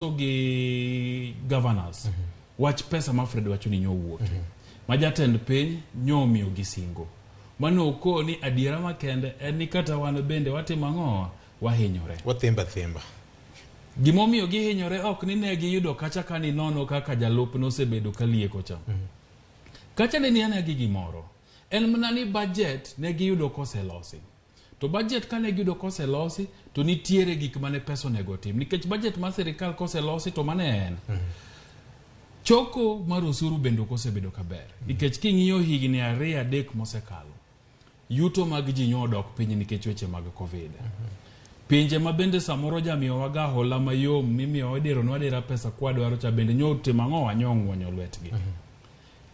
Gi governors wach pesa ma Fred wacho ni nyowuoke ma jatend piny nyomiyo gi singo mano okoni adiera makende en ni kata wan bende watimo ang'owa wahinyore. Wathimba thimba. Gimomiyo gihinyore ok ni ne giyudo kacha ka ni nono kaka jalup nosebedo ka lieko cha kacha ne ni ane gi gimoro en mana ni budget ne giyudo koselosi. To budget kane giyudo koselosi to nitiere gik mane pesa onego otim nikech budget mar sirikal koselosi to mane en choko mar osuru bende ok osebedo kaber nikech king'iyo higni 2 3 mosekalo, yuto mag ji nyo odok piny nikech weche mag Covid. Pinje ma bende samoro jamiyowaga hola mayom mimiyowa idieronwa adiera pesa kwadwaro cha bende nyo otimo ang'owa nyo ong'wonyo lwetgi.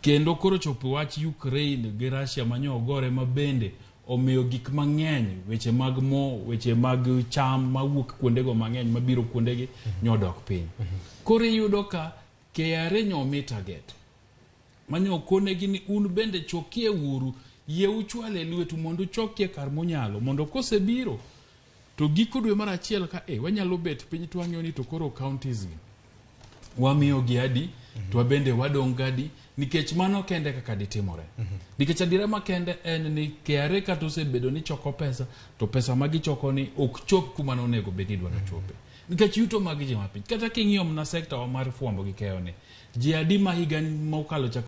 Kendo koro chopo wach Ukraine gi Russia manyo ogore ma bende omiyo gik mang'eny, weche mag mo, weche mag cham mawuok kuondego mang'eny mabiro kuondegi nyodok piny. Koro iyudo ka KRA nyomi target manyo konegi ni un bende chokie uru, yie uchwale lwetu mondo uchokie kar munyalo mondo kosebiro to giko dwe mar achiel ka e wanyalo bet piny to wang'iyo ni to koro counties gi wamiyo gi adi to wabende wadong' gadi, nikech mano kende kaka ditimore. Nikech adiera makende en ni KRA kata osebedo ni choko pesa to pesa ma gichoko ni ok chop kuma nonego bed ni idwaro chope nikech yuto mag ji mapiny. Kata king'iyo mana sekta wa mar fwambo gi keyo ni ji adi ma higa mokalo chak.